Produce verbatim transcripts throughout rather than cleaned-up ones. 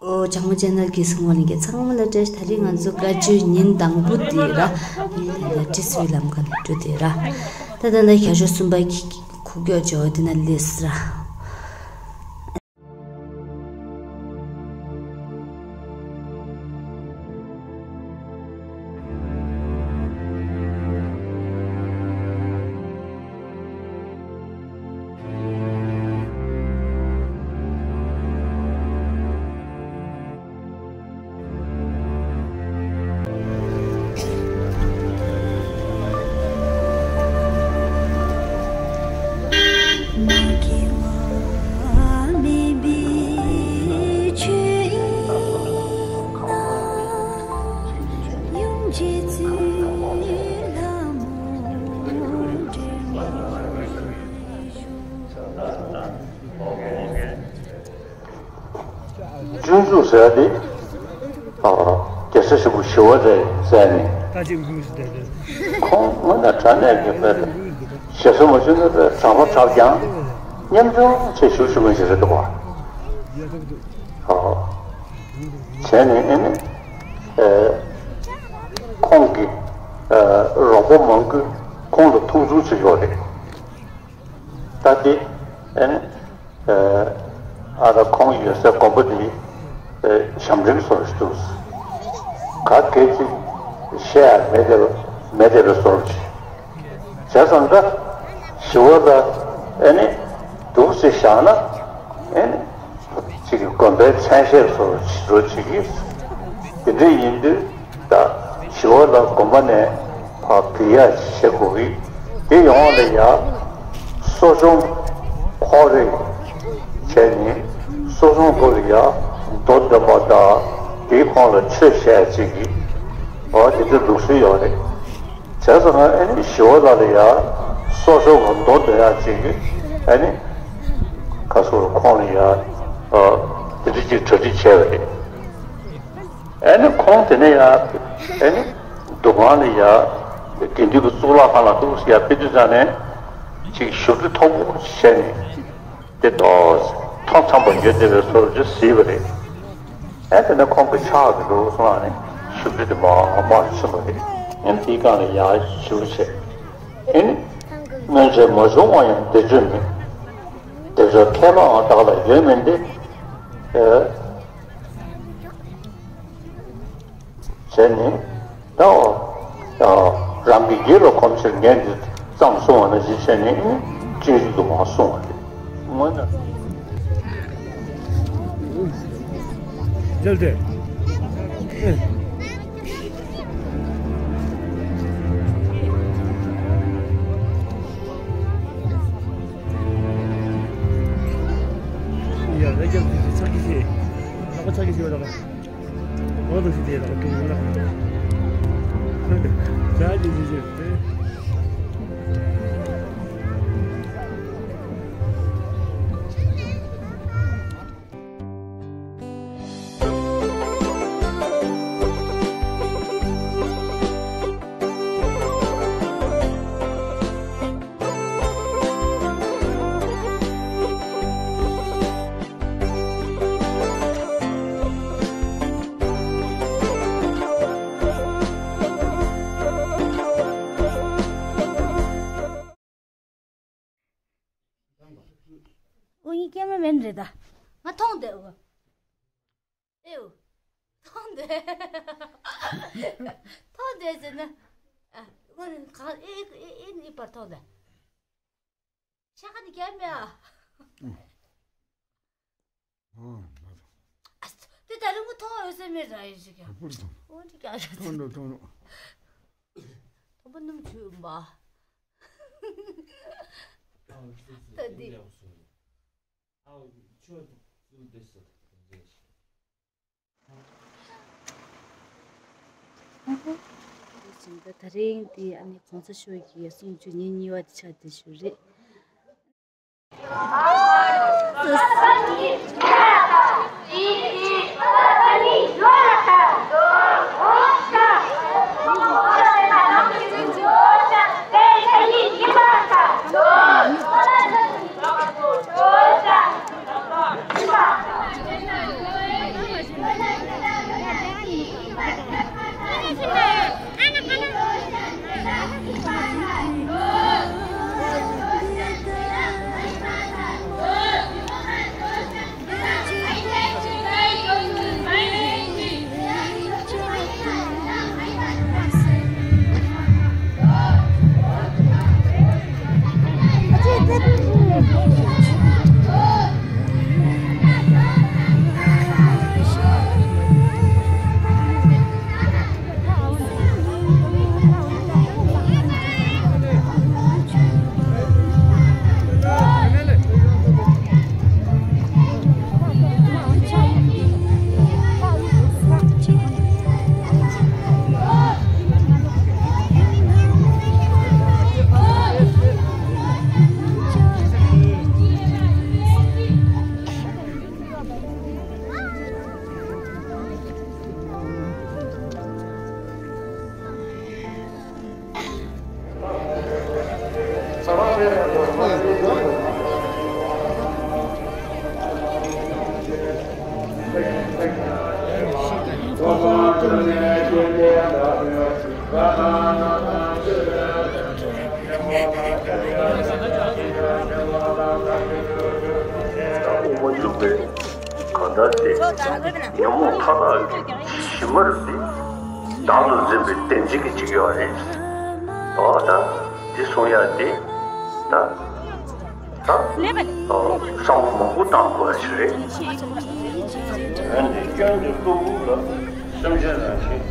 ཨོ། ཇག་མོ་ཅེ་ནལ་གྱི་སྲུང་བ་ལྷན་རྒྱས་ཚང་མ་ལ་བཀྲ་ཤིས། ད་རིང་ང་ཚོ་བཀའ་བརྒྱུད་ཉིན་དང་པོ་དེ་ར། ཁྲིས་པའི་ལམ་ཁ་ནས་འགྲོ་དེ་ར། ད་ད་ལྟ་ཞག་ཤོག་གསུམ་པ་གི་ཁུག་ཀྱོག་ཇོ་དེ་ན་ལེས་ར། སྤྱོད་འཇུག་ཟེར་ཏེ། ཨ། རྒྱལ་སྲས་ཆེན་པོ་ཞི་བ་ལྷས་མཛད་ནས། ཁོང་སྔོན་ལ་དྲང་གནས་ཀྱི་དཔེ་ལ་ཞེ་སོང་མ་བྱུང་ན་དྲང་པོ་དྲག་ཀྱང་ཉམ་ཆུང་ཆེ་ཞུ་ཞུ་མི་ཞིག་རེད་འདུག་བ། ཨ། བྱས་ནས་ཨེ་ནི། ཨེ། ཁོང་གིས། ཨེ། རོགས་པ་མང་པོས་ཁོང་ལ་མཐོང་ཆུང་བྱེད་ཡོད་རེད། ད་དེ། ཨེ་ནི། ཨ། ཨ་ད་ཁོང་ཡོད་སའི་དགོན་པ་དེ། ཨེ། ཞབས་འདྲེན་བཟོ་ཞིག་འདུག་ག་གེ་ཅིག་བཤད་ཡ་མེད་བསྡད་པ་མེད་བསྡད་པའི་བཟོ་འདྲ་ཞིག་བྱས་ཙང་ད་ཞི་བ་ལྷ་ཨེ་ནི་འདུག་སེ་བཞག་ན། ཨེ་ནི་ཅིག་གི་དགོན་པའི་མཚན་ཤས་བཟོ་འདྲ་ཅིག་གིས་དེ་འདྲ་ཡིན་དུས། ད་ཞི་བ་ལྷ་དགོན་པ་ནས་ཕར་བུད་ཡག་བྱེད་དགོས་ཀྱི། དེ་ཡོང་བ་ལ་ཡ་གསོ་སྦྱོང་ཁོག་རེ་བྱས་ནས། གསོ་སྦྱོང་ཁོག་ལ་ཡ་མདོ་འདོན་པ་དང་། དེའི་ཁོང་ལ་ཆོས་བཤད་ཡག་ཅིག་གི། འོ་དེ་འདྲ་ལུགས་སྲོལ་ཡོད་རེད། བྱས་ཙང་ཨེ་ནི་ཞི་བ་ལྷ་ལ་ཡ་གསོ་སྦྱོང་གི་མདོ་འདོན་ཡག་ཅིག་གི། ཨེ་ནི་ཁ་སོ་ཁོང་ལ་ཡ། ཨ། དེ་འདྲ་ཅིག་གྲ་སྒྲིག་བྱས་པ་རེད། ཨེ་ནི་ཁོང་དེ་ནས་ཡ། ཨེ་ནི་འདུ་ཁང་ལ་ཡ། དགེ་འདུན་གྱི་གཙུག་ལག་ཁང་ལ་འདུག་སེ་ཡ་ཕེབས་དུས་ཙང་ནས། ཅིག་བཞུགས་ཁྲི་མཐོ་པོ་བྱས་ནས། དེ་ཏོག་ཙམ་མཐོ་འཚམ་པ་ཡོད་བསྡད་པའི་བཟོ་འདྲ་གཟིགས་པ་རེད། ཨེ་དེ་ནས་ཁོང་གི་ཕྱག་གི་འདུག་སོང་ནས་བཞུགས་ཁྲི་དེ་མར་མར་ཕྱིན་པ་རེད། ཨེ་དེའི་སྒང་ལ་ཡ་བཞུགས་བྱས། ཨེ་ནི། སྔོན་ཆད་མ་བྱུང་བ་ཡང་བཟླས་བརྗོད་མེད། བཟླས་བརྗོད་མཁས་པའང་བདག་ལ་ཡོད་མིན་ཏེ། ཨེ། བྱས་ནས། ད། ཨ། རང་གི་ཡིད་ལ་གོམས་ཕྱིར་ངས་འདི་བརྩམས་གསུངས་པ་ནང་བཞིན་བྱས་ནས་ནི་སྤྱན་རས་གཟིགས་མར་གསུངས་པ་རེད། སྔོན་ན། ཡ་ལ་སྐྱབས་རྗེ་ཕྱག་རྒྱ་ཆེ། ལག་པ་ཕྱག་རྒྱ་ཆེ་བ་ལགས། ཨོ་ཡིན། ཀེམ་ར་མེན་རེད་ད། ང་མཐོང་བསྡད། ཨོ། ཨེའུ། མཐོང་བསྡད། མཐོང་བསྡད་ཟེར་ན། ཨ། ཨོ་ག་ཨེ་ཨེ་ཨེ་ནི་པར་མཐོང་བསྡད། ཤ་ཁ་ནི་རྒྱབ་མེད་ཨ། ཨ། དེ་ད་རིང་མཐོང་ཡོད་ས་མེད་ར་ཡིན་ཞིག་ཡ། ཨོ་འདི་རྒྱག་ར། མཐོང་འགྲོ་མཐོང་འགྲོ། དང་པོ་སྣུམ་བྱུག་པ། ད་འདི། ད་རིང་འདི་ཨ་ནི་གོང་ས་མཆོག་གི་གསུང་ཆོས་ཉིན་གཉིས་པ་དེ་ཆགས་བསྡད་ཞུ་རེད། དབུ་མ་འཇུག་པའི་གང་ལྟར་ཏེ། ཉོན་མོངས་མཐའ་དག་གི་གཞི་མ་རུ་ཏེ། བདག་ཏུ་འཛིན་པའི་བདེན་བཞི་གི་ཅིག་ཡོད་རེད། འོ་ད་འདི་གསུང་ཡ་དེ་ད་ད་ཨོ་བསམ་བློ་མང་པོ་བཏང་དགོས་ཞིག་རེད། འོན་ཏེ་སྐྱོན་དེ་གློ་བུར་ལ་སེམས་ཅན་རང་བཞིན་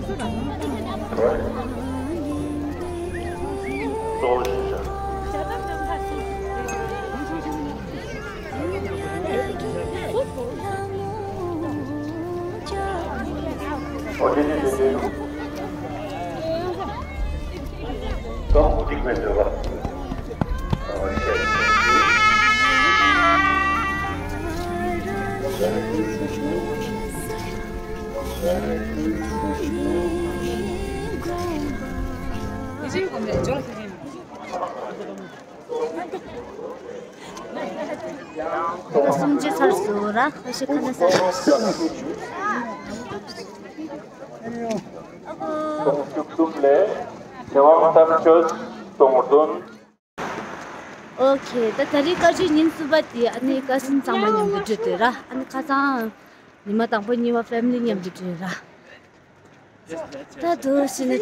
གཙོ་བོ་ཞིག་བྱ། ཨོ་དེ་དེ་དེ་དེ། ཀམ་པོ་ཏིག་མེ་འདོད་པ། སུམ་ཅུ་ཚར་སོང་ར། ཁ་ཤས་ཁ་ན་ས། གསུམ་ལས་རྒྱལ་དབང་དམ་ཆོས་གཏོང་དོན། ཨོ་ཁེ། ད་ད་རེས་བཀའ་ཆོས་ཉིན་གསུམ་པ་དེ་ཨ་ནི་ཀ་སིན་ཚང་མ་མཉམ་དུ་འགྲོ་དེ་ར། ཨ་ནི་ཁ་སང་ཉི་མ་དང་པོ་གཉིས་པ་ཕེ་མི་ལི་མཉམ་དུ་འགྲོ་ར། ད་དུ་ཕྱི་ནས།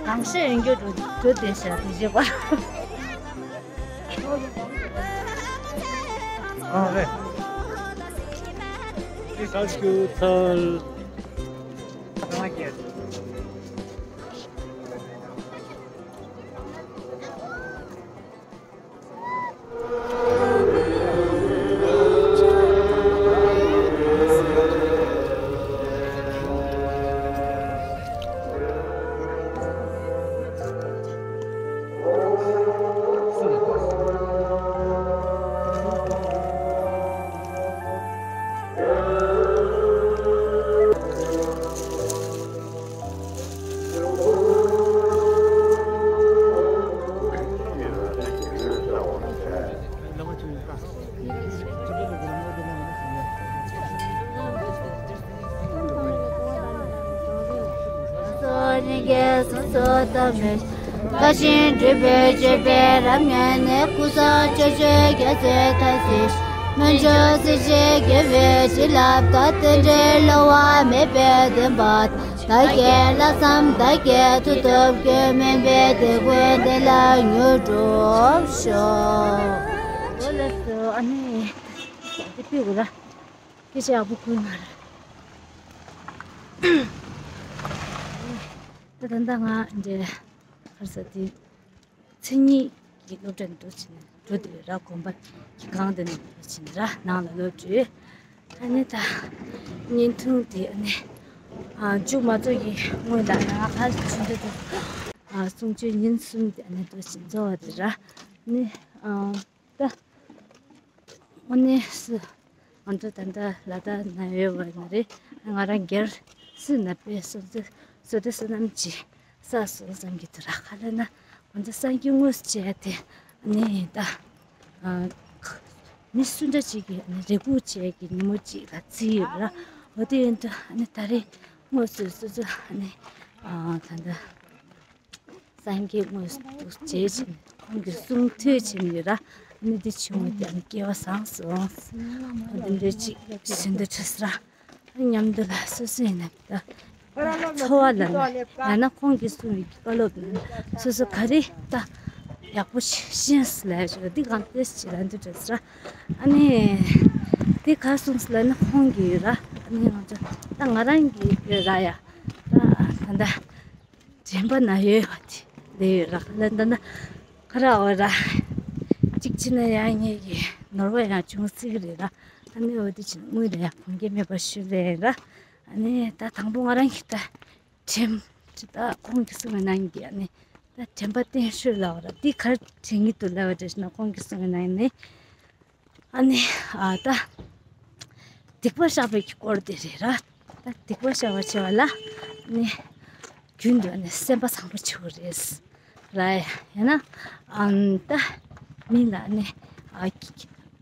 གང་ཤེས་ཡོན་རྒྱུ་འགྲོ་འགྲོ་དེ་ཤ་དེ་བཞི་པ། ཨ་རེད། དེ་ག་སྐྱོ་ཐལ། བཀའ་བཞིན་སྒྲུབ་པའི་སྤྱོད་པས་རབ་མཉེས་ནས། ཀུན་བཟང་སྤྱོད་མཆོག་རྒྱ་མཚོའི་མཐར་གཟིགས། སྨན་མཆོག་སྲིད་ཞིའི་དགེ་བའི་བྱིན་རླབས་དང་། རྟེན་འབྲེལ་བསླུ་བ་མེད་པའི་བདེན་པ། བདག་གིས་ལྷག་བསམ་བདག་གིས་མཐུ་སྟོབས་བསྐྱེད། སྨོན་པའི་དེད་དགོས་དེ་ལ་མྱུར་འགྲུབ་ཤོག་ཨོ་ལགས་སོ། ཨ་ནི་དེ་པི་གུ་ར་སྐད་ཆ་ཡག་པོ་གོ་མ་རེད། ད་ད་ལྟ་ང་འདྲེ་ཁར་ས་དེ། མཚན་ཉིད་ཀྱི་སློབ་གྲྭ་ནས་འགྲོ་ཕྱིན་འགྲོ་དེ་ར། དགོན་པ་གི་སྒང་དེ་ནས་འགྲོ་ཕྱིན་ར། ནང་ལ་ལོག་འགྲོ། ཨ་ནི་ད་བརྙན་ཐུང་དེ་ཨ་ནི་ཨ་མཇུག་མ་རྫོགས་ཀྱི་སྔོན་ལ་ང་ཁ་ཆུང་དུ་འགྲོ། ཨ་གསུང་ཆོས་ཉིན་གསུམ་དེ་ཨ་ནི་འགྲོ་ཕྱིན་རྫོགས་པ་དེ་ར། ནི་ཨ་ད་དངོས་གནས་སུ་ང་ཚོ་ད་ལྟ་ལ་དྭགས་ན་ཡོད་པ་ན་རེད། ང་རང་སྒེར་སུ་ན་པའི་སོ་སོ་སོ་དེ་བསོད་ནམས་ཀྱི་ས་སོ་བསམ་གྱི་འདུག་ར། ག་ལ་ན་ང་ཚོ་སངས་རྒྱས་དངོས་སུ་བྱས་ཏེ་ནི་ད་ཨ་མི་སུ་འདྲ་ཅིག་གི་ནི་རེ་སྒུག་བྱས་ཀྱི་ཉིན་མོ་གཅིག་ལ་བརྩིས་ཡོད་ར། འོ་དེ་ཡིན་དུས་ནི་ད་རེས་དངོས་སུ་སོ་སོ་ནི་ཨ་ད་ལྟ་སངས་རྒྱས་དངོས་སུ་མཇལ་ཕྱིན། ཁོང་གི་གསུང་ཐོས་ཕྱིན་ཡོད་ར། ནི་འདི་བྱུང་བ་དེ་ཨ་ནི་སྐལ་བ་བཟང་སོང་། འདི་འདྲ་ཅིག་ཞུ་འདོད་བྱུང་ར། མཉམ་དུ་ལ་སོ་སོ་ཡིན་ན་ད་འཚོ་བ་ལ་ན་ཡང་ན་ཁོང་གིས་གསུང་བའི་བཀའ་སློབ་ལ་སོ་སོ་ག་རེ་ད་ཡག་པོ་ཤེས་ལ་ཞུ་འདི་གང་ལྟར་ཅིག་ལ་འདི་འདྲ་ར། ཨ་ནི་འདི་ག་གསུངས་ལ་ན་ཁོང་གི་ཡོད་ར། ཨ་ནི་ང་ཚོ་ད་ང་རང་གི་ཡོད་ར་ཡ། ད་ད་ད། དྲན་པ་ན་ཡོད་པ་དེ་ལས་ཡོད་ར། ལ་ད་ན་ཁ་ར་འོ་ར་གཅིག་ཕྱིན་ན་ཡང་ངེད་ཀྱི་ནོར་བ་ཡང་བྱུང་སྲིད་ཀྱི་རེད་ར། ཨ་ནི་འོ་དེ་ཕྱིན་དངུལ་རེ་ཡང་གོང་གེ་མེད་པ་ཞུ་ལས་ར། ཨ་ནི་ད་དང་པོ་ང་རང་གི་ད་དྲན་ད་ཁོང་གིས་གསུངས་པའི་ནང་གི་ཨ་ནི་ད་དྲན་པ་བརྟན་ཤོས་ལ་འོ་ར། འདི་ག་རེ་དྲན་གྱི་འདུག་ལབ་པ་དྲན་ན་ཁོང་གིས་གསུངས་པའི་ནང་ནས། ཨ་ནི་ཨ་ད་སྡིག་པ་བཤགས་པའི་སྐོར་དེ་རེད་ར། ད་སྡིག་པ་བཤགས་པ་བྱས་པ་ལ་ཨ་ནི་རྒྱུན་དུ་ཨ་ནི་སེམས་པ་བཟང་པོ་བྱེད་དགོས་རེད། ར་ཡ་ཡང་ན་ཨམ་ད་མི་ལ་ནི་ཨ་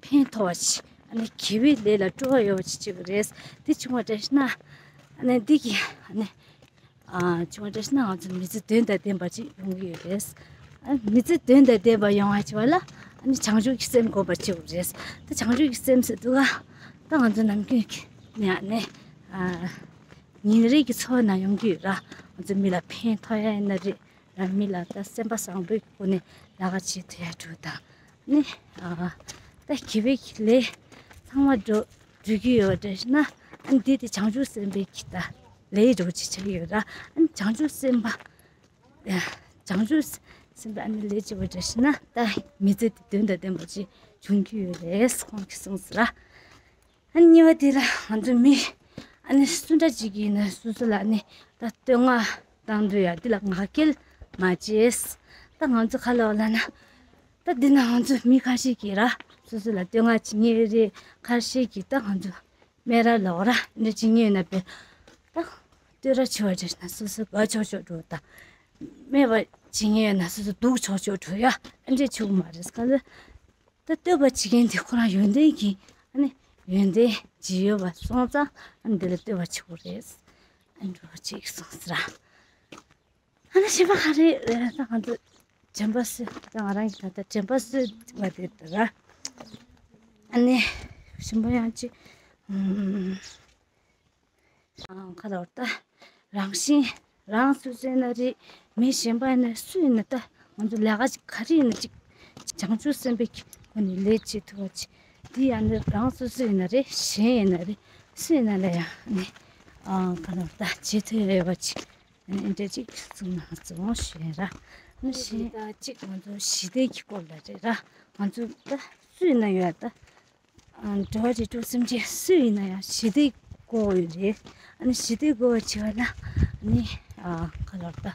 ཕན་ཐོགས་པ་ཅིག་ཨ་ནི་དགེ་བའི་ལས་ལ་སྤྲོ་བ་ཡོད་པ་ཅིག་བྱེད་དགོས་རེད། དེ་བྱུང་བ་འདྲ་ཞིག་ན་ཨ་ནི་འདི་གི་ཨ་ནི་ཨ་བྱུང་བ་འདྲ་ཞིག་ན་ང་ཚོ་མི་ཚེ་དོན་དང་ལྡན་པ་ཅིག་ཡོང་གི་ཡོད་རེད། ཨ་མི་ཚེ་དོན་དང་ལྡན་པ་ཡོང་བ་བྱེད་པ་ལ་ཨ་ནི་བྱང་ཆུབ་ཀྱི་སེམས་དགོས་པ་ཅིག་རེད། ད་བྱང་ཆུབ་ཀྱི་སེམས་ཟེར་དུས་ཀ་ད་ང་ཚོ་ནམ་རྒྱུན་གྱི་ནས་ཨ་ནི་ཨ་ཉིན་རེ་གི་འཚོ་བ་ནང་ཡོང་གི་ཡོད་ར། ང་ཚོ་མི་ལ་ཕན་ཐོགས་ཡ་ཡིན་ན་རེད། རང་མི་ལ་ད་སེམས་པ་བཟང་པོའི་སྒོ་ནས་ལས་ཀ་བྱེད་ཐུབ་ཡ་འགྲོ་དང་ནི། ཨ་ད་དགེ་བའི་ལས་ཚང་མ་འགྲོ་འགྲོ་གི་ཡོད་འདྲ་ཞིག་ན་ཨ་འདི་དེ་བྱང་ཆུབ་སེམས་དཔའི་གི་ད་ལས་འགྲོ་ཅིག་ཆགས་ཡོད་ར། ཨ་ནི་བྱང་ཆུབ་སེམས་དཔའ་བྱང་ཆུབ་སེམས་དཔའ་ཨ་ནི་ལས་བྱེད་པ་འདྲ་ཞིག་ན་ད་མི་ཚེ་དེ་དོན་དང་ལྡན་པ་ཅིག་བྱུང་གི་ཡོད་རེད་ཁོང་གིས་གསུངས་སོང་ར། ཨ་ནི་གཉིས་པ་དེ་ལ་ང་ཚོ་མི་ཨ་ནི་སུ་འདྲ་ཅིག་ཡིན་ན་སོ་སོ་ལ་ནི་ད་བསྟོད་བསྔགས་བཏང་དུས་ཡ་འདི་ལ་ངག་འཁྱལ་མ་བྱེད། ད་ང་ཚོ་ག་ལབ་ལབ་ན་ད་འདི་ན་ང་ཚོ་མི་ཁ་ཤས་ཀྱིས་ར་སོ་སོ་ལ་བསྟོད་བསྔགས་བྱེད་མཁན་རེད། ཁ་ཤས་ཀྱིས་ད་ང་ཚོ་སྨད་ར་ལབ་ར་འདི་འདྲ་བྱེད་མཁན་ཡོད་ན་དཔེ་ད་བསྟོད་ར་བྱེད་པ་འདྲ་ན་སོ་སོ་དགའ་ཆོག་ཆོག་འགྲོ། ད་སྨད་པ་བྱེད་མཁན་ཡོད་ན་སོ་སོ་སྡུག་ཆོག་ཆོག་འགྲོ་ཡ་ཨ་འདྲ་བྱེད་དགོས་མ་རེད། ག་ལ། ད་བསྟོད་པ་བྱེད་མཁན་དེ་ཁོ་རང་ཡོན་ཏན་གྱི་ཨ་ནི་ཡོན་ཏན་ཇི་ཡོད་པ་སོང་ཙང་ཨ་ནི་འདི་ལ་བསྟོད་པ་བྱེད་དགོས་རེད། ཨ་ནི་འགྲོ་བྱེད་ཀྱི་སོང་ཟེར། ཨ་ནི་གཞན་པ་ག་རེ་རེད་ད་ང་ཚོ་དྲན་པ་གསོས་ད་ང་རང་གི་ད་ལྟ་དྲན་པ་གསོས་པ་དེ་ད་ར། ཨ་ནི་གཞན་པ་ཡང་ཅི་ཨུམ། ཁ་ལོར་ད་རང་བཞིན་རང་སོ་སོ་ཡིན་ན་རེད། མི་གཞན་པ་ཡིན་ན་སུ་ཡིན་ན་ད་ང་ཚོ་ལས་ཀ་ག་རེ་ཡིན་ན་ཅིག་བྱང་ཆུབ་སེམས་དཔའི་སྒོ་ནས་ལས་བྱེད་ཐུབ་པ་ཅིག་འདི་ཡང་ནི་རང་སོ་སོ་ཡིན་ན་རེད། གཞན་ཡིན་ན་རེད། སུ་ཡིན་ན་ལ་ཡང་ནི་ཁ་ལོར་ད་བྱེད་ཐུབ་ཡ་ཡོད་པ་ཅིག་ཨ་ནི་འདྲ་ཅིག་གསུངས་ན་བརྩི་འོང་ཞེས་ར། ཨ་ནི་གཞན་ད་ཅིག་ང་ཚོ་ཞི་བདེ་གི་སྐོར་ལ་རེད་ར། ང་ཚོ་ད་སུ་ཡིན་ན་ཡོད་ད། འགྲོ་བ་རིགས་དྲུག་སེམས་ཅན་སུ་ཡིན་ན་ཡང་ཞི་བདེ་དགོས་ཡོད་རེད། ཨ་ནི་ཞི་བདེ་དགོས་པ་བྱེད་པ་ན་ཨ་ནི་ཁ་ལོར་ད་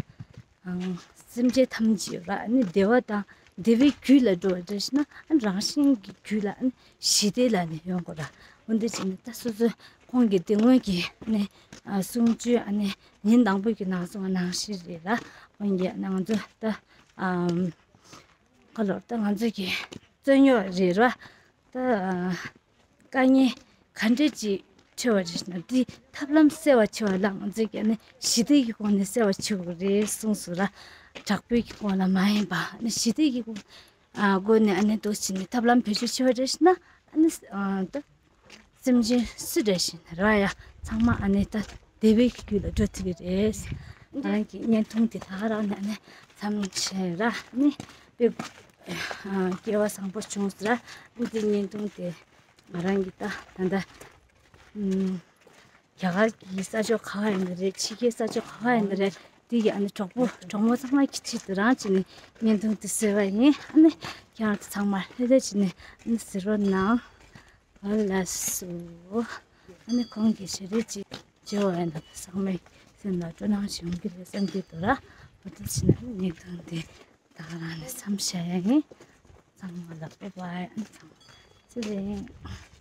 སེམས་ཅན་ཐམས་ཅད་ཡོད་ར། ཨ་ནི་བདེ་བ་དང་བདེ་བའི་རྒྱུ་ལ་འགྲོ་བ་འདྲ་ཞིག་ན་ཨ་ནི་རང་བཞིན་གྱི་རྒྱུ་ལ་ཨ་ནི་ཞི་བདེ་ལ་ནི་ཡོང་དགོས་ར། འོ་འདི་བྱས་ན་ད་སོ་སོ་ཁོང་གི་དེ་སྔོན་གྱི་ཨ་ནི་གསུང་ཆོས་ཨ་ནི་ཉིན་དང་པོ་གི་ནང་གསུངས་པ་ནང་བཞིན་རེད་ར། ཁོང་གིས་ཨ་ནི་ང་ཚོ་ད་ཁ་ལོར་ད་ང་ཚོ་གི་རྩོད་རྙོག་རེད་ར། ད་དཀའ་ངལ་ག་འདྲས་ཅིག་འཕྲད་པ་རེད་ན་འདི་ཐབས་ལམ་སེལ་བ་བྱེད་པ་ལ་ང་ཚོས་ཀྱི་ཨ་ནི་ཞི་བདེ་གི་སྒོ་ནས་སེལ་བ་བྱེད་དགོས་རེད་གསུངས་སོང་ར། དྲག་པོའི་གི་སྒོ་ལ་མ་ཡིན་པ་ཨ་ནི་ཞི་བདེ་གི་སྒོ་ཨ་སྒོ་ནས་ཨ་ནི་འདུག་བྱས་ནས་ཐབས་ལམ་བེད་སྤྱོད་བྱེད་པ་རེད་ན་ཨ་ནི་ཨ་ད་སེམས་ཅན་སུ་འདྲ་ཞིག་ན་ར་ཡ་ཚང་མ་ཨ་ནི་ད་བདེ་བའི་གི་རྒྱུད་ལ་འགྲོ་ཐུབ་ཀྱི་རེད། ང་རང་གི་བརྙན་ཐུང་དེ་ད་ག་རང་ནས་ཨ་ནི་མཚམས་བཞག་ར་ཨ་ནི་དཔེ་སྐལ་བ་བཟང་པོ་བྱུང་ཟེར་ར། ཨ་ནི་དེ་བརྙན་ཐུང་དེ་ང་རང་གི་ད་ད་ལྟ་ཨུམ། རྒྱ་གར་གྱི་ས་ཕྱོགས་ག་བ་ཡིན་ན་རེད། ཕྱི་རྒྱལ་ས་ཕྱོགས་ག་བ་ཡིན་ན་རེད། དེ་ཡི་ཨ་ནི་གྲོགས་པོ་གྲོགས་མོ་ཚང་མ་གི་ཆེད་དུ་རང་བྱས་ནས་བརྙན་ཐུང་དེ་བཟོས་པ་ཡིན། ཨ་ནི་ཁྱེད་རང་ཚོ་ཚང་མ་ལྷོད་ལྷོད་བྱས་ནས་ཨ་ནི་གཟིགས་རོགས་གནང་། ཨ་ལགས་སོ། ཨ་ནི་ཁོང་གིས་ཞེ་དྲག་ཅིག་བྱས་པ་ཡིན་ན་ཚང་མའི་སེམས་ལ་སྤྲོ་སྣང་ཞིག་ཡོང་གི་རེད་བསམ་གྱི་འདུག་ར། འོ་དེ་བྱས་ན་བརྙན་ཐུང་དེ་ད་ག་རང་ནས་མཚམས་བཞག་ཡ་ཡིན། ཚང་མ་ལ་བའི་བའི། ཨ་ནི་ཚང་མ་ཚེ་རིང་།